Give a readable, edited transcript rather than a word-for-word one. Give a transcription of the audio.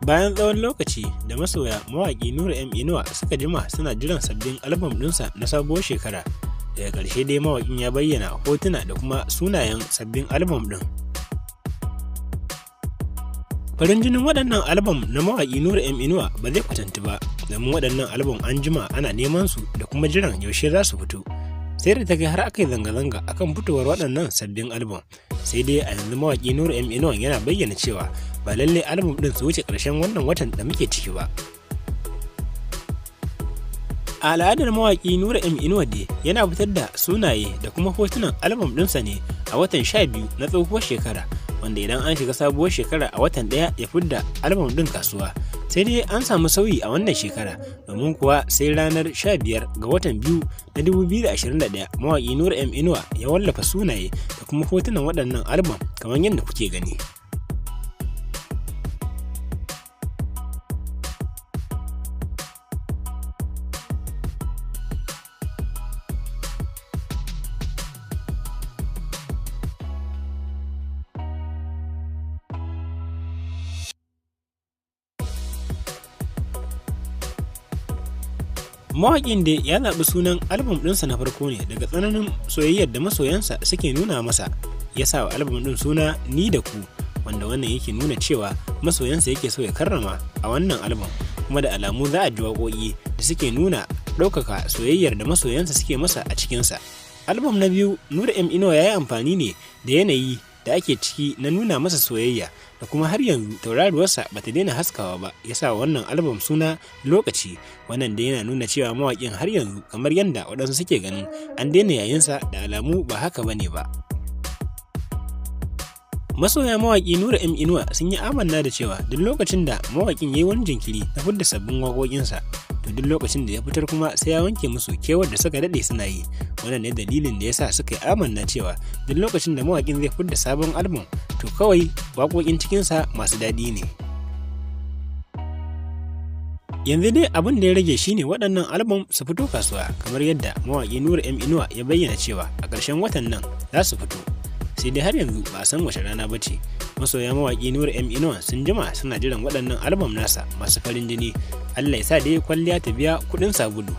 Bayan tsawon lokaci da masoya mawaƙi Nura M Inuwa suka jima suna jiran sabbin albam ɗinsa na sabuwar shekara, daga ƙarshe dai mawaƙin ya bayyana hotuna da kuma sunayen sabbin albam ɗin. Farin jinin waɗannan albam na mawaƙi Nura M Inuwa ba zai kwatantu ba, domin waɗannan albam an jima ana neman su da kuma jiran yaushe za su fito. Sai da ta kai har aka yi zanga-zanga akan fitowar waɗannan sabbin albam. Sai dai a yanzu mawaƙi Nura M Inuwa yana bayyana cewa ba lallai albam ɗin su wuce ƙarshen wannan watan da muke ciki ba. A al'adar mawaƙi Nura M Inuwa dai yana fitar da sunaye da kuma hotunan albam ɗinsa ne a watan 12 na tsohuwar shekara, wanda idan an shiga sabuwar shekara a watan 1 ya fidda albam ɗin kasuwa. Sai dai an samu sauyi a wannan shekara, domin kuwa sai ranar 15 ga watan 2 na 2021 mawaƙi Nura M Inuwa ya wallafa sunaye da kuma hotunan waɗannan albam kamar yadda kuke gani. Mawaƙin dai ya zaɓi sunan albam ɗinsa na farko ne daga tsananin soyayyar da masoyansa suke nuna masa, ya sa wa albam ɗin suna Ni da Ku, wanda wannan yake nuna cewa masoyansa yake so ya karrama a wannan albam, kuma da alamu za a ji waƙoƙi da suke nuna ɗaukaka soyayyar da masoyansa suke masa a cikinsa. Albam na biyu, Nura M Inuwa ya yi amfani ne da yanayi da ake ciki na nuna masa soyayya da kuma har yanzu tauraruwarsa ba ta daina haskawa ba, ya sa wannan albam suna Lokaci. Wannan dai yana nuna cewa mawaƙin har yanzu, kamar yadda waɗansu suke ganin an daina yayinsa, da alamu ba haka bane ba. Masoya mawaƙi Nura M Inuwa sun yi amanna da cewa duk lokacin da mawaƙin ya yi wani jinkiri na fidda sabbin waƙoƙinsa, to duk lokacin da ya fitar kuma sai ya wanke musu kewar da suka daɗe suna yi. Wannan ne dalilin da ya sa suka yi amanna cewa duk lokacin da mawaƙin zai fidda sabon albam, to kawai waƙoƙin cikinsa masu daɗi ne. Yanzu dai abin da ya rage shine waɗannan albam su fito kasuwa, kamar yadda mawaƙi Nura M Inuwa ya bayyana cewa a ƙarshen watan nan za su fito. Sai dai har yanzu ba a san wace rana ba ce. Masoya mawaƙi Nura M Inuwa sun jima suna jiran waɗannan albam nasa masu farin jini. Allah ya sa dai kwalliya ta biya kuɗin sabulu.